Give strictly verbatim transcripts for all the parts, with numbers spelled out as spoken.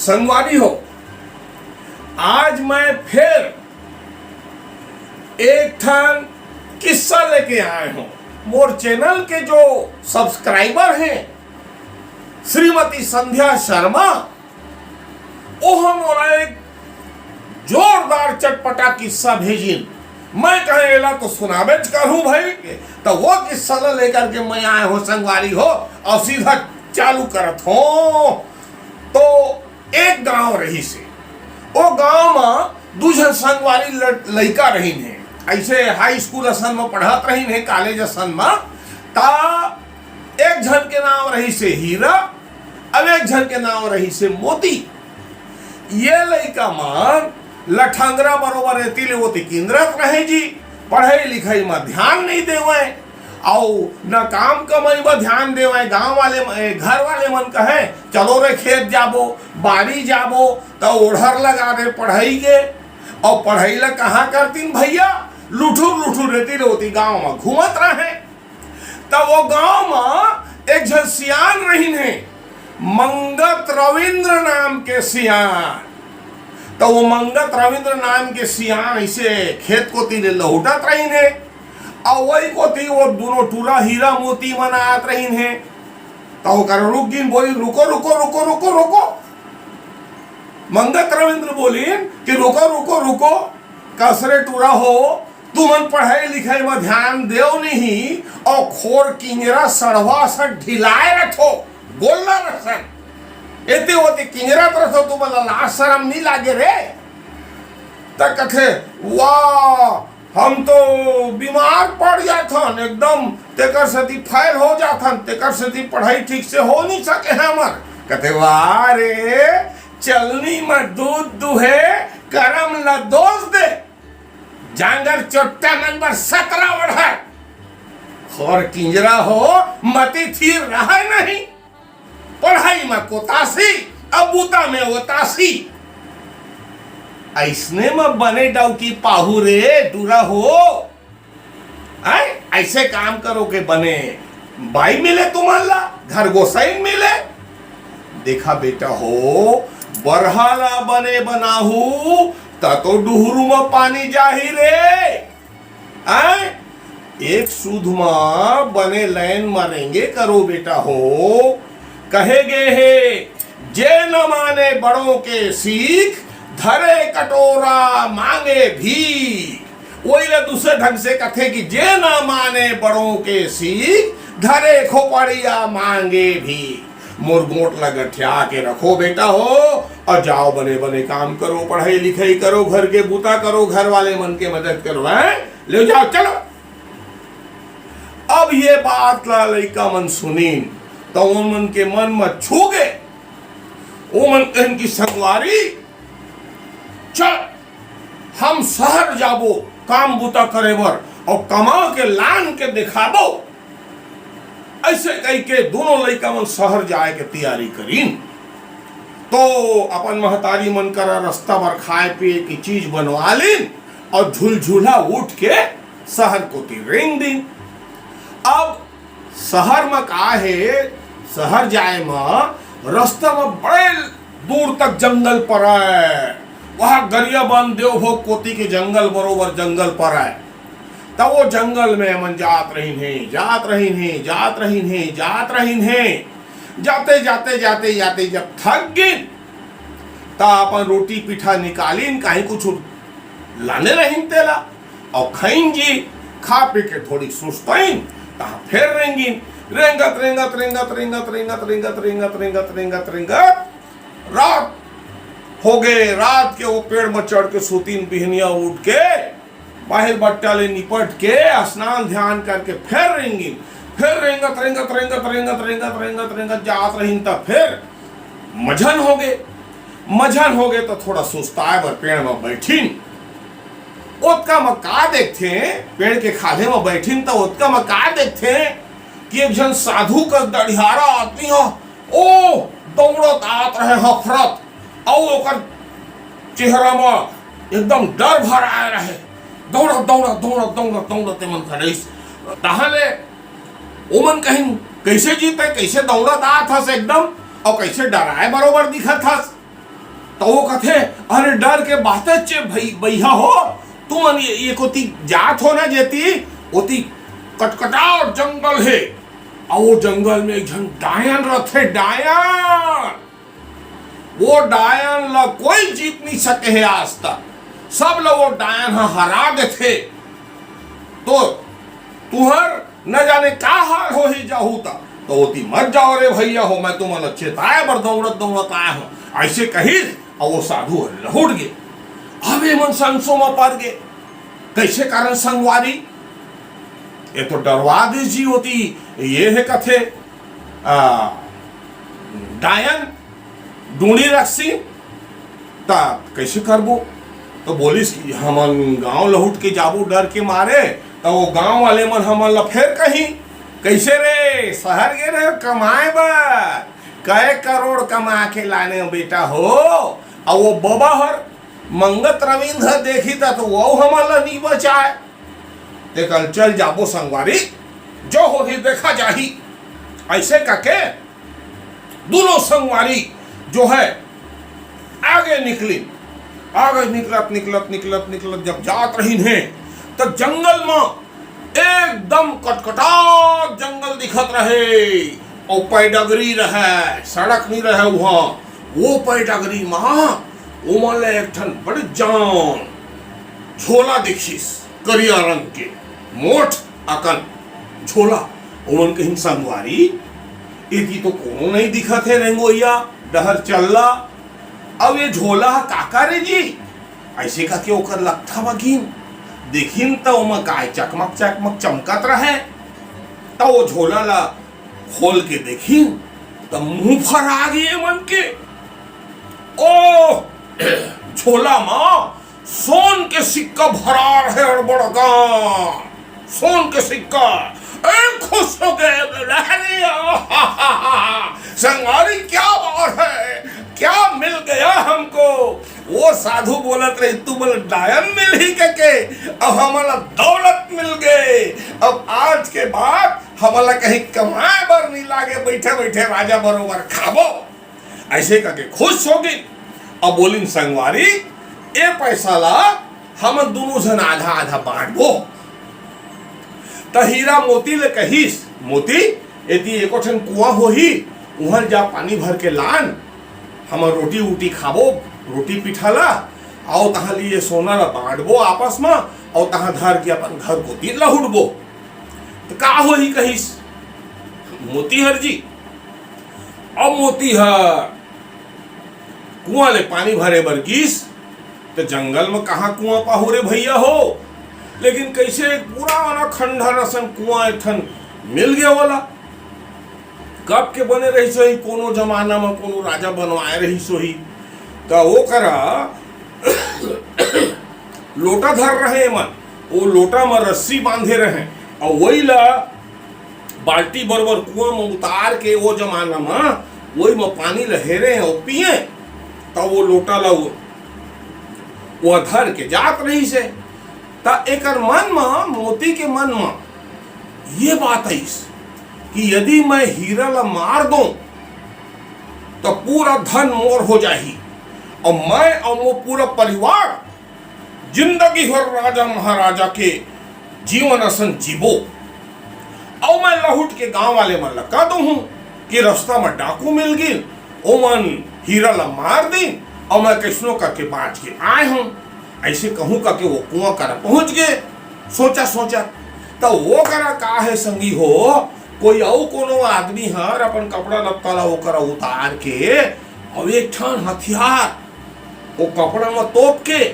संगवारी हो, आज मैं फिर एक ठन किस्सा लेके आए हूं। मोर चैनल के जो सब्सक्राइबर हैं, श्रीमती संध्या शर्मा, ओह मोला एक जोरदार चटपटा किस्सा भेजिन। मैं कहे एला तो सुनाबेच करहूं भाई, त वो किस्सा ला लेकर के मैं आए हूं संगवारी हो, अउ सीधा चालू करत हूं। तो एक गांव रहिस हे, ओ गांव म दू झन संगवारी लड़-, लइका रहिन हे, अइसे हाई स्कूल असन म पढ़त रहिन हे, कॉलेज असन म। त एक झन के नांव रहिस हे हीरा, अउ एक झन के नांव रहिस हे मोती। ये लइका मन लठंगरा बरोबर एती ले ओती किंजरत रहे जी, पढ़ई लिखई म ध्यान नइ देवय, अउ न काम कमई म ध्यान देवय। गांव वाले म-, ए, घर वाले मन कहे, "चलो रे खेत जाबो, बारी जाबो," त ओढ़र लगा दे पढ़ई के। अउ पढ़ई ल कहां करतिन भइया, लुठुर लुठुर एती ले ओती गांव म घूमत रहे। त वो गांव म एक झन सियान रहिन हे, मंगत रविंद्र नाम के सियान। त वो मंगत रविंद्र नाम के सियान अइसे खेत कोती ले लहुटत रहिन हे, अउ वही कोती वो दूनों टूरा हीरा मोती मन आत रहिन हे। त वो करा रुक गिन, बोली, "रुको, रुको, रुको, रुको, रुको।" मंगत रविंद्र बोलिन कि, "रुको, रुको, रुको, कस रे टूरा हो, तुमन पढ़ई लिखई म ध्यान देव नहीं, अउ खोर किंजरा सड़वा असन ढिलाए रथो, गोल्लर असन। एती ओती किंजरत रथो, तुमन ला लाज सरम नइ लागे रे?" त कथे, "वाह, हम तो बीमार पड़ जाथन, एकदम तेकर सेती फेल हो जाथन, तेकर सेती पढ़ई ठीक से हो नइ सके हे हमर।" कथे, "वाह रे, चलनी म दूध दूहे, करम ल दोष दे।" जांगर चोट्टा मन बर सतरा ओढ़र। खोर किंजरा हो, मति थीर रहय नहीं। पढ़ई म कोतासी, अउ बूता म ओतासी। अइसने म बने डौकी पाहू रे टूरा हो। आय, अइसे काम करो के बने बाई मिले तुमन ला, घर गोसइन मिले। देखा बेटा हो, बरहा ला बने बनाहू, त तो डुहरू म पानी जाही रे। आय, एक सूद म बने लाइन म रेंगे करो बेटा हो। कहे गे हे, "जे न माने बड़ों के सीख, धरे कटोरा मांगे भीख।" वही ला दूसरे ढंग से कथे कि "जे न माने बड़ों के सीख, धरे खोपड़िया मांगे भीख।" मोर गोठ ला गठिया के रखो बेटा हो, अउ जाओ बने बने काम करो, पढ़ई लिखई करो, घर के बूता करो, घर वाले मन के मदद करो, हैं? ले जाओ, चलो। अब ये बात ला लइका मन सुनिन, त ओमन के मन म छू गे। ओमन कहिन कि "संगवारी, चल, हम शहर जाबो काम बूता करे बर, अउ कमा के लान के देखाबो।" अइसे कहिके दूनों लइका मन शहर जाए के तियारी करिन। तो अपन महतारी मन करा रस्ता बर खाए पिए के चीज बनवा लिन अउ झुलझुला उठ के शहर कोती रेंग दिन। अब शहर म का हे, शहर जाए म रस्ता म बड़े दूर तक जंगल परय। वहां गरियाबंद देवभोग कोती के जंगल, बरोबर जंगल परय। त वो जंगल म एमन जात रहिन हे, जात रहिन हे, जात रहिन हे, जात रहिन हे। जाते, जाते, जाते, जाते जब थक गिन, त अपन रोटी पीठा निकालिन, काहीं कुछ लाने रहिन तेला, अउ खइन जी, खा पी के थोड़ी सुस्ताइन, तहां फेर रेंगिन, रेंगत, रेंगत, रेंगत, रेंगत, रेंगत, रेंगत, रेंगत, रेंगत, रेंगत, रेंगत, रात हो गे। रात के वो पेड़ म चढ़ के सुतिन, बिहनिया उठ के बाहिर बट्टा ले निपट के स्नान ध्यान करके फेर रेंगिन, फेर रेंगत, रेंगत, रेंगत, रेंगत, रेंगत, रेंगत, रेंगत जात रहिन, त फेर मझन हो गे। मझन हो गे त थोड़ा सुस्ताए बर पेड़ म बैठिन। ओतका म का देखथे, पेड़ के खाल्हे म बैठिन त ओतका म का देखथे कि एक झन साधु कस दढ़ियारा आदमी ह, ओ दौड़त आत रहे हफरत, अउ ओकर चेहरा म एकदम डर भराए रहे। दौड़त, दौड़त, दौड़त, दौड़त, दौड़त एमन खड़े रहिस। तहां ले ओमन कहिन, "कइसे जी तैं, कइसे दौड़त आत हस एकदम, अउ कइसे डराए बरोबर दिखत हस?" त वो कथे, "अरे डर के बात हे भई-, भैया हो, तुमन ये, ये कोती जात हो ना जेती, ओती कटकटार जंगल हे, अउ वो जंगल में एक झन डायन रथे, डायन। वो डायन ला कोई जीत नहीं सके हे आज तक, सब ला वो डायन ह हरा देथे। तो तुहर न जाने का हाल होही जाहू त, तो ओती मत जाओ रे भैया हो, मैं तुमन ला चेताए बर दौड़त दौड़त आए हूँ।" ऐसे कहिस, अउ वो साधु ह लहुट गे। अब ये मन संसो म पर गे, कैसे कारण संगवारी? ये तो डरवा दिस जी ओती, ये हे कथे, आ, डायन, डूंडी रखसी, त कैसे करबो? तो बोलिस कि हमन गांव लहुट के जाबो डर के मारे, त वो गांव वाले मन हमन ला फेर कही, "कैसे रे, शहर गे रहे कमाए बर? कै करोड़ कमा के लाने हो बेटा हो?" अउ वो बबा हर मंगत रविंद्र देखी त, तो वो हमन ला नी बचाए। ते कल चल जाबो संगवारी, जो होही देखा जाही। ऐसे कके दोनों संगवारी जो है आगे निकली। आगे निकलत, निकलत, निकलत, निकलत जब जात रहिन हे, त जंगल म एकदम कटकटात जंगल दिखत रहे, अउ पैडगरी रहे, सड़क नी रहे उहाँ। वो पैडगरी म ओमन ला एक ठन बड़े जान झोला दिखिस, करिया रंग के, मोठ अकन झोला। ओमन कहिन, "संगवारी, एती तो कोनो नहीं दिखत हे, रेंगोइया डहर चलला। अब ये झोला ह काकर हे जी?" ऐसे कके ओकर लकठा म गिन, देखिन त ओमा काय चकमक चकमक चमकत रहे। त वो झोला ला खोल के देखिन, त मुंह फरा गे मन के। ओ झोला म सोन के सिक्का भरा रहे, अड़बड़ अकन सोन के सिक्का। ए, खुश हो गए, अरे, संगवारी, क्या बात है, क्या मिल गया हमको। वो साधु बोलत रहे, "तू बोल डायन मिलही कके, अब हमला दौलत मिल गए, अब आज के बाद हमला कहीं कमाए बर नहीं लागे, बैठे बैठे राजा बरोबर खाबो।" ऐसे कके खुश हो गे। अब बोलिन, "संगवारी, ए पैसा ला हमन दोनों झन आधा आधा बांटबो।" त हीरा मोती ले कहिस, "मोती, एती एको ठन कुआं होही, उहां जा पानी भर के लान, हमन रोटी उटी खाबो, रोटी पीठा ला, अउ तहां ले ये सोना ला बांटबो आपस म, अउ तहां धर के अपन घर कोती लहुटबो।" त का होही कहिस मोती हर जी। अब मोती ह कुआं ले पानी भरे बर गिस, त जंगल म कहां कुआं पाहू रे भैया हो, लेकिन कैसे एक पुराना खंडहर असन कुआं एक ठन मिल गया वाला। कब के बने रहिस होही, कोनो जमाना म कोनो राजा बनवाए रहिस होही, त ओकरा लोटा धर रहे मन, वो लोटा म रस्सी बांधे रहे, अउ वही ला बाल्टी बरोबर कुआं म उतार के, वो जमाना म वही म पानी ल हेरे अउ पिए, त वो लोटा ल वो, वो धर के जात रहिस हे। त एकर मन म, मोती के मन म ये बात आइस कि यदि मैं हीरा ल मार दों, त पूरा धन मोर हो जाही, अउ मैं अउ मोर पूरा परिवार जिंदगी भर राजा महाराजा के जीवन असन जीबो। अउ मैं लहुट के गांव वाले मन ला कह दूहूं कि रस्ता म डाकू मिल गिन, ओमन हीरा ला मार दिन, अउ मैं कइसनो करके बांच के आए हूं। ऐसे कहूं करके वो कुआं करा पहुंच गे। सोचा सोचा, त वो करा का हे संगी हो, कोई अउ कोनो आदमी हर अपन कपड़ा लत्ता ला ओकरा उतार के, अउ एक ठन हथियार वो कपड़ा म तोप के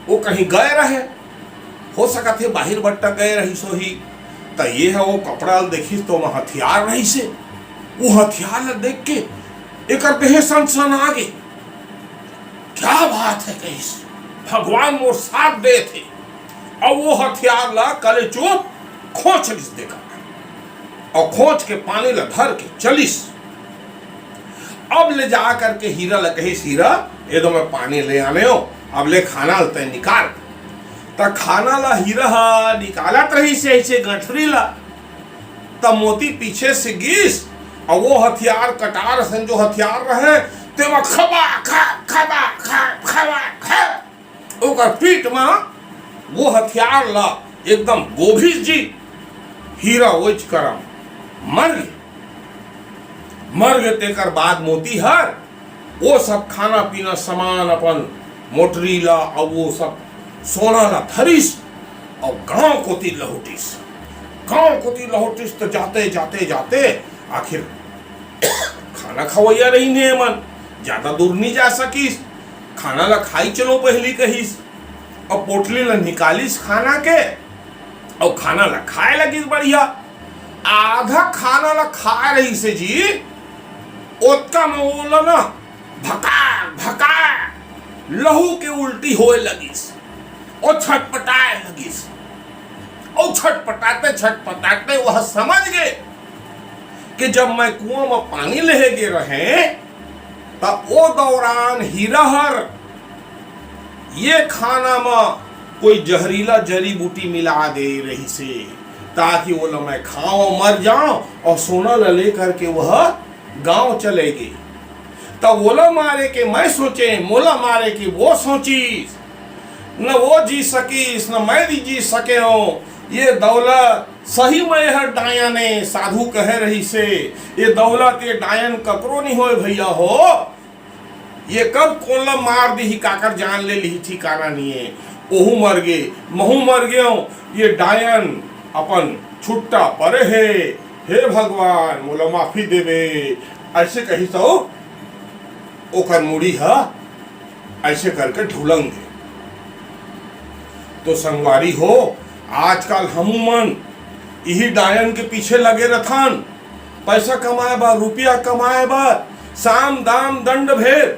वो कहीं गए रहे। हो सकत हे बाहिर बट्टा गए रहिस होही, त ये ह वो कपड़ा ल देखिस त ओमा हथियार रहिस हे। वो हथियार ल देख के एकर देहे सनसना गे। "क्या बात है," कहिस, "भगवान मोर साथ देत हे।" अउ वो हथियार ल कले चुप खोंच लिस देखा, अउ खोंच के पानी ल धर के चलिस। अब ले जा करके हीरा ल कहिस, "हीरा, ये दो मैं पानी ले आने हो, अब ले खाना ल तैं निकाल।" त खाना ल हीरा ह निकालत रहिस हे ऐसे गठरी ल, त मोती पीछे से गिस, अउ वो हथियार, कटार असन जो हथियार रहे, तेमा खबा खब, खबा खब, खबा खब। ओकर पीठ म वो हथियार ला एकदम गोभिस जी, हीरा ओइच करम मर गे। मर गे तेकर बाद मोती हर वो सब खाना पीना सामान अपन मोटरी ला अउ वो सब सोना ला धरिस अउ गांव कोती लहुटिस। गांव कोती लहुटिस त जाते जाते जाते आखिर खाना खवैया रहिन हे मन, ज्यादा दूर नी जा सकिस। खाना ला खाई चलो पहिली कहिस, अउ पोटली ला निकालिस खाना के, अउ खाना ला खाए लगिस बढ़िया। आधा खाना ला खाए रहिस हे जी, ओतका म ओला ना भकार भकार लहू के उल्टी होए लगिस, अउ छटपटाए लगिस। अउ छटपटाते छटपटाते वह समझ गे कि जब मैं कुआं म पानी लेहे गे रहें, त ओ दौरान हीरा हर ये खाना म कोई जहरीला जड़ी बूटी मिला दे रहिस हे, ताकि ओला मैं खाओं, मर जाओं अउ सोना ला लेकर के वह गांव चले गे। त ओला मारे के मैं सोचे, मोला मारे के वो सोचिस। न वो जी सकिस, न मैं भी जी सके हूँ। ये दौलत सही में हर डायन ए, साधु कहे रहिस हे, ये दौलत, ये डायन ककरो नहीं होए भैया हो। ये कब कोन ला मार दिही, काकर जान ले लिही, ठिकाना नहीं है। ओहू मर गे, महू मर गेव, ये डायन अपन छुट्टा परे हे। हे भगवान, मोला माफी देवे, ऐसे कहिस अउ ओकर मुड़ी ह ऐसे करके ढुलंग गे। तो संगवारी हो, आजकल हमू मन इही डायन के पीछे लगे रथन, पैसा कमाए बर, रुपया कमाए बर, साम दाम दंड भेद,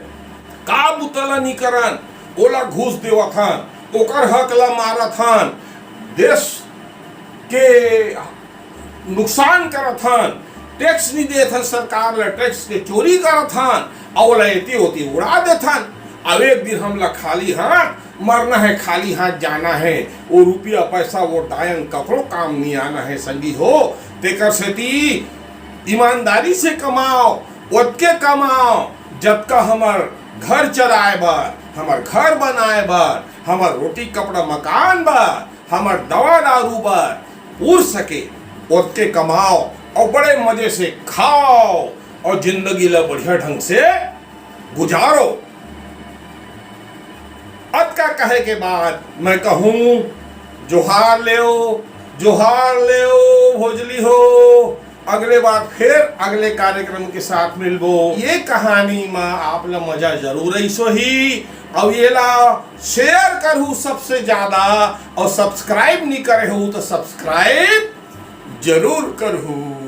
का बुता ला नी करन, ओला घूस देवत हन, ओकर हक ला मारत हन, देश के नुकसान करत हन, टैक्स नी देत हन सरकार ला, टैक्स के चोरी करत हन, अउ ओला एती ओती उड़ा देत हन। अब एक दिन हमला खाली हाथ मरना है, खाली हाथ जाना है। वो रुपया पैसा, वो डायन ककरो काम नी आना है संगी हो। तेकर सेती ईमानदारी से कमाओ, ओतके कमाओ, जतका हमर घर चलाए बर, हमर घर बनाए बर, हमर रोटी कपड़ा मकान बर, हमर दवा दारू बर पुर सके, ओतके कमाओ अउ बड़े मजे से खाओ अउ जिंदगी ला बढ़िया ढंग से गुजारो। अतका कहे के बाद मैं कहूँ, जोहार लेव, जोहार लेव भोजली हो। अगले बार फिर अगले कार्यक्रम के साथ मिलबो। ये कहानी म आप ला मजा जरूर आइस होही, अउ येला share करहू सबसे ज्यादा, अउ subscribe नी करे हो तो subscribe जरूर करहू।